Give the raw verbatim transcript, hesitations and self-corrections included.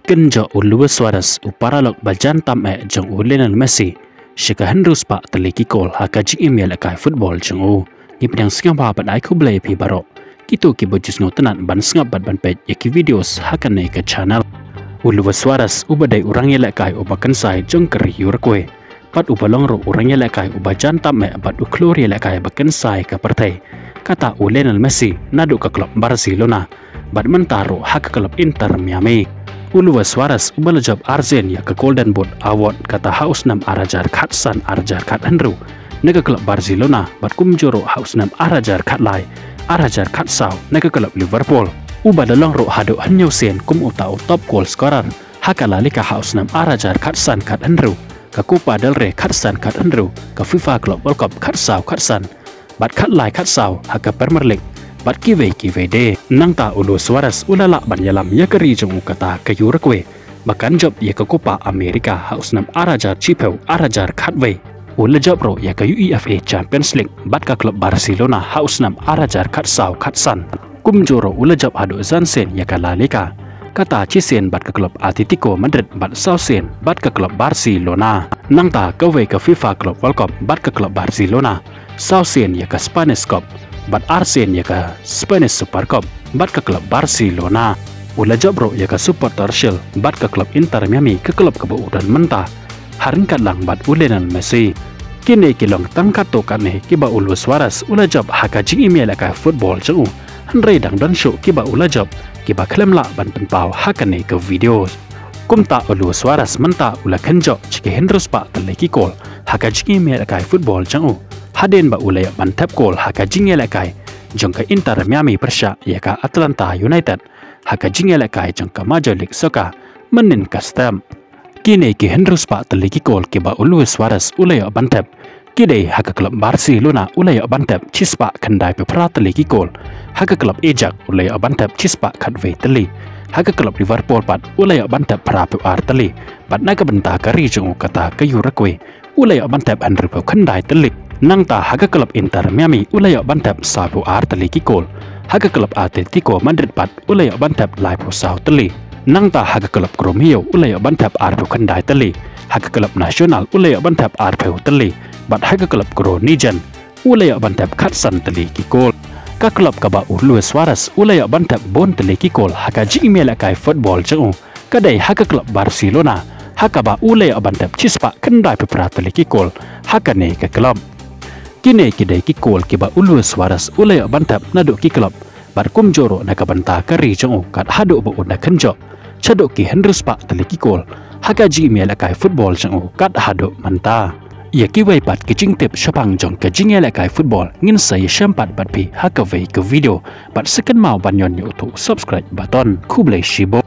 Kynjoh u Luis Suarez, u paralok ba jan tam eh jong u Lionel Messi, sha ka hynriew spah tylli ki kol ha ka jingim ïalehkai football jong u. Ngi pdiang sngewbha bad ai khublei ïa phi baroh kito kiba ju sngewtynnat ban sngap bad ban peit ïa ki videos ha kane ka channel. U Luis Suarez uba dei u rangïalehkai uba kynsai jong ka ri Uruguay bad uba long ruh u rangïalehkai uba jan tam eh bad u khlur ïalehkai ba kynsai ka pyrthei, kata u Lionel Messi naduh ka klub Barcelona bad mynta ruh ha ka klub Inter Miami. U Luis Suarez uba la jop arsien ïa ka Golden Boot Award, kata ha u snem ar hajar khatsan ar hajar khathynriew na ka klub Barcelona bad kumjuh ruh ha u snem ar hajar khatlai ar hajar khatsaw na ka klub Liverpool. Uba la long ruh haduh hynñiew sien kum uta u top goal scorer ha ka La Liga ha u snem ar hajar khatsan khathynriew, ka Copa del Rey khatsan khathynriew, ka FIFA Club World Cup khatsaw khatsan bad khatlai khatsaw ha ka Premier League bad kiwei kiwei de. Nangta u Luis Suarez u la lah ban ïalam ïa ka ri jong u, kata ka Uruguay, ba kan jop ïa ka Copa America ha u snem ar hajar shiphew ar hajar khatwei. U la jop ruh ïa ka UEFA Champions League bad ka klub Barcelona ha u snem ar hajar khatsaw khatsan. Kumjuh ruh u la jop haduh san sien ïa ka La Liga, kata shisien bad ka klub Atletico Madrid bad saw sien bad ka klub Barcelona. Nangta kawei ka FIFA Club World Cup bad ka klub Barcelona, saw sien ïa ka Spanish Cup bad arsien ïa ka Spanish Super Cup bad ka klub Barcelona. U la jop ruh ïa ka Supporter Shield bad ka klub Inter Miami, ka klub kaba u don mynta ha ryngkat lang bad u Lionel Messi. Kine ki long tang katto katne kiba u Luis Suarez u la jop ha ka jingim ïalehkai football jong u, hynrei dang don shuh kiba u la jop kiba khlem lah ban pynpaw ha kane ka video. Kumta u Luis Suarez mynta u la kynjoh sha ki hynriew spah tylli ki kol ha ka jingim ïalehkai football jong u, hadien ba u la ïoh ban thep kol ha ka jingïalehkai jong ka Inter Miami pyrshah ïa ka Atlanta United ha ka jingïalehkai jong ka Major League Soccer mynnin ka step. Kine ki hynriew spah tylli ki kol kiba u Luis Suarez u la ïoh ban thep, ki dei ha ka klub Barcelona u la ïoh ban thep shispah khyndaiphew phra tylli ki kol, ha ka klub Ajax u la ïoh ban thep shispah khatwei tylli, ha ka klub Liverpool pat u la ïoh ban thep phraphew ar tylli, bad na ka bynta ka ri jong u, kata ka Uruguay, u la ïoh ban thep hynriewphew khyndai tylli. Nangta ha ka klub Inter Miami u la ïoh ban thep sawphew ar tylli ki kol, ha ka klub Atletico Madrid pat u la ïoh ban thep laiphew saw tylli. Nangta ha ka klub Gremio u la ïoh ban thep arphew khyndai tylli, ha ka klub Nacional u la ïoh ban thep arphew tylli, bad ha ka klub Groningen u la ïoh ban thep khatsan tylli ki kol. Ka klub kaba u Luis Suarez u la ïoh ban thep bun tylli ki kol ha ka jingim ïalehkai football jong u, ka dei ha ka klub Barcelona, ha kaba u la ïoh ban thep shispah khyndaiphew phra tylli ki kol ha kane ka klub. Kine ki dei ki kol kiba u Luis Suarez u la ïoh ban thep naduh ki klub bad kumjuh ruh na ka bynta ka ri jong u, kat haduh ba u la kynjoh shaduh ki hynriew spah tylli ki kol ha ka jingim ïalehkai football jong u kat haduh mynta. Ïa kiwei pat ki jingtip shaphang jong ka jingïalehkai football ngin sa ïashem pat bad phi ha kawei ka video, bad sa kynmaw ban ñion ïa uto u subscribe button. Khublei shibun.